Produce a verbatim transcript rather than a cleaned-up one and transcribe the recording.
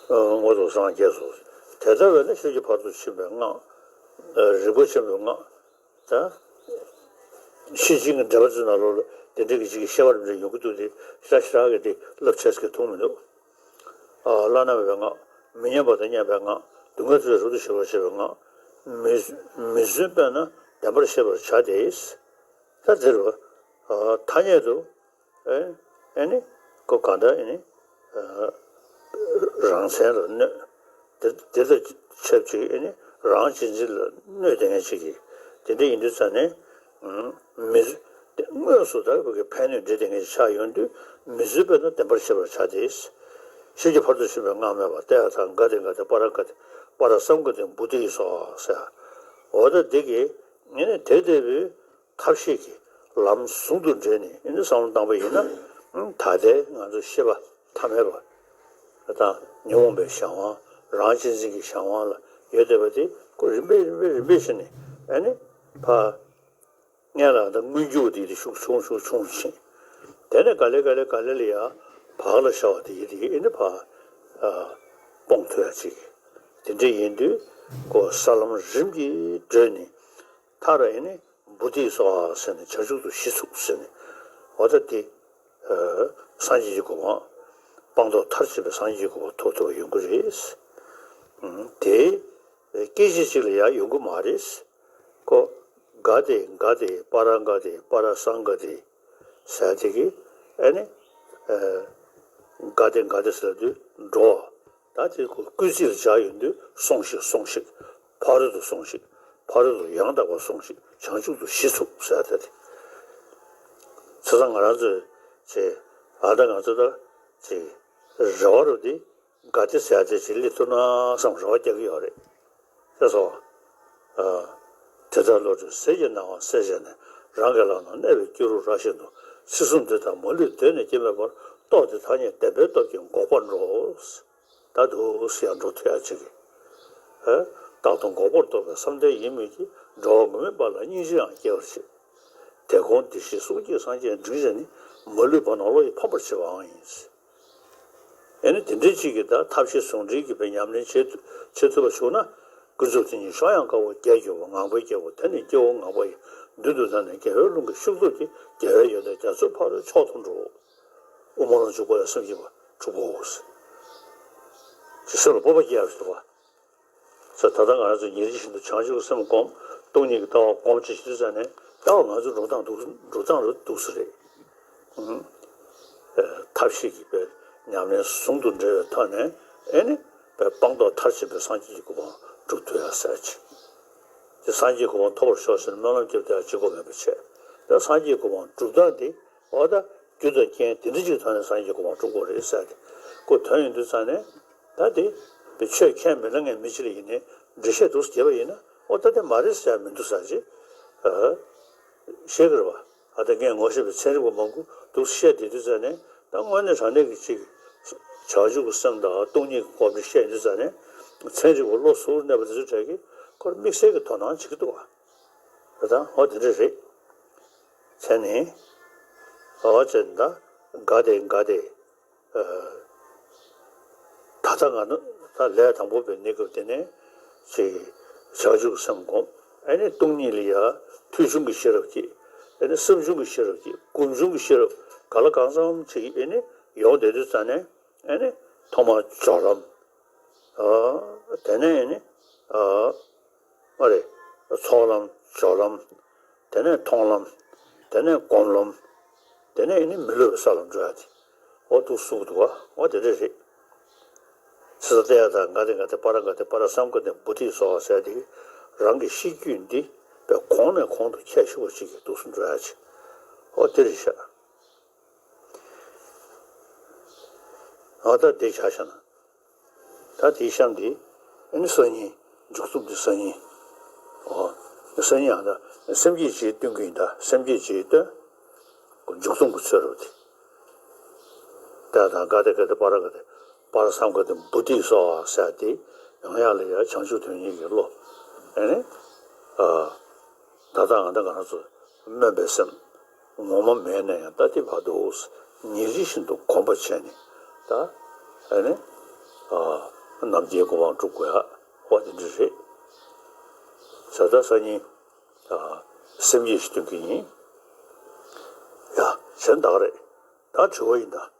ཨ། མངོན་རྟོགས་སངས་རྒྱས་སོ། དེ་ལྟ་བས་ན་ཤེས་བྱ་ཕ་རོལ་ཏུ་ཕྱིན་པའི་སྔགས། ཨ། རིག་པ་ཆེན་པོའི་སྔགས། ད་ཤེར་ཕྱིན་གྱི་འགྲེལ་པ་ཚོའི་ནང་ལོགས་ལ་དེ་འདྲའི་གི་ཅིག་གི་བཤད་པ་རིམ་བྱོན་ཡོང་གི་འདུག་སྟེ། ཞེ་དྲག་ཞེ་དྲག་གི་དེ་བསླབ་བྱ་ཟེར་གྱི་མཐོང་མི་འདུག་ཨ། བླ་ན་མེད་པའི་སྔགས། མི་མཉམ་པ་དང་མཉམ་པའི་སྔགས། སྡུག་བསྔལ་ཚུལ་རབ་ཏུ་ཞི་བར་བྱེད་པའི་སྔགས། མི་མི་བརྫུན་པས་ན་བདེན་པར་ཤེས་པར་བྱ་སྟེ། ད་འདིར་བ། ཨ། ཐ་སྙད་དུ། ཨེ། ཨེ་ནི། ཁོ་གང་ལྟར་ཨེ་ནི། ཨ། རང་མཚན་ལ་གནོད། དེ་དེ་དང་ཆབས་ཅིག་ཨེ་ནི་རང་གཅེས་འཛིན་ལ་གནོད་དེ་ངན་ཅིག་གིས། དེ་འདྲ་ཡིན་དུས་ཙང་ནས། ཨུམ། མི། དེ་དངོས་སུ་ད་ཁོ་གི་ཕན་གནོད་འདྲེས་དེ་ངན་ཅིག་ཆགས་ཡོང་དུས་མི་བརྫུན་པས་ན་བདེན་པར་ཤེས་པར་བྱ་སྟེ། ཤེས་བྱ་ཕ་རོལ་ཏུ་ཕྱིན་པའི་སྔགས་སྨྲས་པ། ཏདྱ་ཐཱ། ག་ཏེ་ག་ཏེ་པཱ་ར་ག་ཏེ། པཱ་ར་སཾ་ག་ཏེ་བོ་དྷི་སྭཱ་ཧཱ་ཟེར། འོ་ད་འདི་གིས་ཨེ་ནི་དེ་ལྟ་བུའི་ཐབས་ཤེས་ཀྱི་ལམ་ཟུང་དུ་འབྲེལ་ནས་ཨེ་ནི་བསམ་བློ་བཏང་པ་ཡིན་ན། ཨང་། ད་ལྟའི་ང་ཚོ་ཤེས་པ་ཐ་མལ་པ་དང་ཉོན་མོངས་པའི་གཞན་དབང་། རང་གཅེས་འཛིན་གྱི་གཞན་དབང་ལ་ཡོད་བསྡད་པ་དེ་ཁོ་རིམ་པས་རིམ་པས་རིམ་པས་བྱས་ནས་ཨེ་ནི་ཕར་སྔོན་ལ་ད་མངོན་གྱུར་དེ་དེ་ཤུགས་ཆུང་ཤུགས་ཆུང་ཕྱིན། དེ་ནས་ག་ལེ་ག་ལེ་ག་ལེ་ལ་ཡ་བག་ལ་ཞ་བ་དེ་ཡི་དེ་ཨེ་ནི་ཕར། ཨ། སྤོང་ཐུབ་ཡ་ཅིག་དེ་འདྲ་ཡིན་དུས་ཁོ་ས་ལམ་རིམ་གྱིས་བགྲོད་ནས། མཐར་ཨེ་ནི་བོ་དྷི་སྭཱ་ཧཱ་ཟེར་ནས་བྱང་ཆུབ་ཏུ་གཞི་ཚུགས་ཟེར་ནས། འོ་ད་དེ། ཨ། སངས་རྒྱས་ཀྱི་གོ་འཕང་། སྤངས་རྟོགས་མཐར་ཕྱིན་པའི་སངས་རྒྱས་ཀྱི་གོ་འཕང་ཐོབ་ཐུབ་པ་ཡོང་གི་རེད། ཨང་། དེ་སྐད་ཅིག་གཅིག་ལ་ཡང་ཡོང་གི་མ་རེད། ཁོ་ག་ཏེ་ག་ཏེ་པཱ་ར་ག་ཏེ་པཱ་ར་སཾ་ག་ཏེ་ཟེར་དེ་གིས་ཨེ་ནི། ཨ། ག་ཏེ་ག་ཏེ་ཟེར་དུས་འགྲོ་བ། ད་དེ་ཁོ་སྐུལ་ཚིག་ལ་སྦྱར་ཡོང་དུས་སོང་ཞིག་སོང་ཞིག་ཕ་རོལ་ཏུ་སོང་ཞིག་ཕ་རོལ་ཏུ་ཡང་དག་པར་སོང་ཞིག་བྱང་ཆུབ་ཏུ་གཞི་ཚུགས་ཟེར་ཏེ། བྱས་ཙང་ང་རང་ཚོས་ཅིག་ཨ། ད་ང་ཚོ་ད་ཅིག་རེ་བ་རུ་དེ་ག་ཏེ་ཟེར་ཏེ་ཅིག་སླེབས་ཐུབ་ན་བསམ་རེ་བ་རྒྱག་གི་ཡོད་རེད། ཤེས་སོང་། ཨ། དེ་ལྟར་བློ་གྲོས་ཟིལ་གྱིས་གནང་བ་གསལ་བྱས་ནས། རང་གི་ལག་ན་གནས་པའི་སྐྱེས་རབས་རབ་བཞིན་དུ། ཚིག་གསུམ་འདི་དག་མ་ལུས་གདོད་ནས་སྐྱེ་མེད་པར། རྟོགས་ཏེ་ཐ་སྙད་བདེན་པའི་སྟོབས་ཀྱིས་འགོག་པར་འགྲོ། ད་འདུག་སེ་ཡར་འགྲོ་ཐུབ་ཡ་ཅིག་ཨ། རྟག་ཏུ་འགོག་པར་རྟོགས་པའི་བསམ་གཏན་ཡིན་མོད་ཀྱི། འགྲོ་བ་མུ་མེད་པ་ལ་སྙིང་རྗེའང་སྐྱེ་བར་བྱེད། དེ་གོང་དེ་བཞིན་གསུང་གཅིག་སངས་རྒྱས་འབྲིང་བྱས་ནས། མ་ལུས་བར་སྣང་བློ་ཡིས་ཕམ་པར་བྱེད་པའང་ཡིན། ཨེ་ནི་དེ་འདྲའི་ཅིག་གི་ད་ཐབས་ཤེས་ཟུང་འབྲེལ་གྱིས་པའི་ཉམས་ལེན་བྱེད་ཐུབ། བྱེད་ཐུབ་པ་བྱུང་ན། ཀུན་རྫོབ་དེ་ཉིད་གཞོམ་ཡང་དཀའ་བ་བརྒྱད་འགྱུར་བ། ངང་པའི་རྒྱལ་པོ་དེ་ནི་སྐྱེ་བོ་ངང་པ་ཡི། མདུན་དུ་བདར་ནས་རྒྱལ་བའི་ཀླུང་གི་ཤུགས་རྫོགས་ཀྱི། རྒྱལ་བའི་ཡོན་ཏན་རྒྱ་མཚོའི་ཕ་རོལ་མཆོག་ཏུ་འགྲོ། དབུ་མ་ལ་འཇུག་པ་ལ་སེམས་བསྐྱེད་པ་དྲུག་པོའོ། ཅེས་སེམས་ལ་སྤོབས་པ་སྐྱེ་བར་བྱེད་པ། ས། ད་ལྟ་ང་རང་ཚོ་ཉིན་རེ་བཞིན་དུ་བྱང་ཆུབ་སེམས་བསྒོམ། སྟོང་ཉིད་ཀྱི་ལྟ་བ་སྒོམ་བྱེད་ཞིག་ཙམ་ནས་ད་ང་ཚོ་འགྲོ་སྟངས་འདུག་འགྲོ་སྟངས་རུ་འདུག་སེ་རེད། ཨུམ། ཨ། ཐབས་ཤེས་ཀྱིས་པའི་ཉམས་ལེན་ཟུང་དུ་འབྲེལ་བའི་ཐོག་ནས་ཨེ་ནི་པའི་སྤངས་རྟོགས་མཐར་ཕྱིན་པའི་སངས་རྒྱས་ཀྱི་གོ་འཕང་སྒྲུབ་ཐུབ་ཡ་ཟེར་ཅིག་དེ་སངས་རྒྱས་གོ་འཕང་ཐོབ་པར་ཤོག་ཟེར་ནས་སྨོན་ལམ་རྒྱབ་སྟེ་ཡང་བྱེད་དགོས་མེད་པ་བྱས། ད་སངས་རྒྱས་གོ་འཕང་སྒྲུབ་སྟངས་དེ། འོ་ད་རྒྱུ་དང་རྐྱེན་དེ་འདྲ་ཅིག་ཐོག་ནས་སངས་རྒྱས་གོ་འཕང་སྒྲུབ་དགོས་རེད་ཟེར་ཏེ། ཁོ་དོན་ཡིན་དུས་ཙང་ནས། ད་དེ་པའི་ཆོས་མཁས་མི་སྣ་ངས་མི་གཅིག་ལ་ཡིན་ནའི་འགྲེལ་བཤད་འདུག་སེ་བརྒྱབ་པ་ཡིན་ན། འོ་ད་དེ་མ་རེད་ཟེར་མི་འདུག་ཟེར་ཅིག་ཨ། ཤེས་ཀྱི་རེད་པ། ཨ། ད་ངས་ངོ་ཤེས་པའི་ཚན་རིག་པ་མང་པོ་འདུག་སེ་བཤད་བསྡད་དུས་ཙང་ནས། ད་དངོས་གནས་དྲང་གནས་ཀྱི་ཅིག་བྱང་ཆུབ་ཀྱི་སེམས་དང་སྟོང་ཉིད་ཀྱི་སྐོར་འདི་བཤད་ཡོང་དུས་ཙང་ནས། ཚན་རིག་པ་བློ་གཟུ་བོར་གནས་པ་དེ་ཚོའི་གྲས་ཀྱིས་ཁོར་དམིགས་བསལ་གྱི་དོ་སྣང་བྱེད་ཀྱི་འདུག་པ། རེད་དང་། འོ་དེ་འདྲ་རེད། བྱས་ནས། འོ་བྱས་ནས་ད་ག་དེ་ག་དེ། ཨ། ད་ལྟ་ང་ཚོ་ད་ལས་དང་པོ་པའི་གནས་སྐབས་དེ་ནས་ཅིག་བྱང་ཆུབ་སེམས་བསྒོམ། ཨེ་ནི་སྟོང་ཉིད་ལ་ཡ་ཐོས་བྱུང་གི་ཤེས་རབ་ཀྱིས། ཨེ་ནི་བསམ་བྱུང་གི་ཤེས་རབ་ཀྱིས། སྒོམ་བྱུང་གི་ཤེས་རབ་ག་ལ་གང་འཚམ་ཅིག་ཨེ་ནི་ཡོང་བསྡད་དུས་ཙང་ནས། ཨེ་ནི་ཐོག་མར་སྦྱོར་ལམ། ཨ། དེ་ནས་ཨེ་ནི། ཨ། མ་རེད། ཚོགས་ལམ། སྦྱོར་ལམ། དེ་ནས་མཐོང་ལམ། དེ་ནས་སྒོམ་ལམ། དེ་ནས་ཨེ་ནི་མི་སློབ་པའི་ས་ལ་འགྲོ་ཡ་དེ། འོ་འདུག་སེ་འདུག་ག་འོ་དེ་འདྲ་རེད། ཚིག་ས་ཏདྱ་ཐཱ། ག་ཏེ་ག་ཏེ། པཱ་ར་ག་ཏེ། པཱ་ར་སཾ་ག་ཏེ། བོ་དྷི་སྭཱ་ཧཱ་ཟེར་དེ། རང་གི་ཤེས་རྒྱུད་འདི་པའི་གོང་ནས་གོང་དུ་ཁྱད་ཞུགས་པ་ཅིག་གིས་འདུག་སེ་འགྲོ་ཡ་ཅིག་འོ་དེ་རེད་ཤག་འོ་ད་དེ་ཆ་བཞག་ན། ད་དེའི་གཤམ་དེ་ཨ་ནི་གསར་རྙིང་། མཇུག་རྩོམ་དེ་གསར་རྙིང་། ཨོ། གསར་རྙིང་ཡང་ད་སེམས་བསྐྱེད་བྱས་སྟོན་གྱི་ཡིན། ད་སེམས་བསྐྱེད་བྱས་སྟོན། མཇུག་རྩོམ་གྱི་ཚོད་རེད་དེ། ཏདྱ་ཐཱ། ག་ཏེ་ག་ཏེ། པཱ་ར་ག་ཏེ། པཱ་ར་སཾ་ག་ཏེ། བོ་དྷི་སྭཱ་ཧཱ་ཟེར་དེ། ཡང་ཡང་ལ་ཡང་བྱང་ཆུབ་དོན་གཉེར་གྱི་བློ། ཨ་ནི། ཨ། ད་ལྟ་ང་ད་ང་རང་ཚོ་སྨོན་པའི་སེམས་ངོ་མ་མེད་ན་ཡང་། ད་དེ་བར་དུ་ཉིན་རེ་བཞིན་དུ་གོམས་པ་བྱས་ནས། ད་ཨ་ནི། ཨ། ནམ་རྒྱུན་གོ་འཕང་སྒྲུབ་དགོས་ཡ་བ་དེ་འདྲ་རེད། བྱས་ཙང་སང་ཉིན་ཨ་སེམས་བསྐྱེད་ཞིག་འདོན་གྱི་ཡིན། ཡ། གཞན་ད་ག་རེད། ད་དྲི་བ་ཡིན་ད།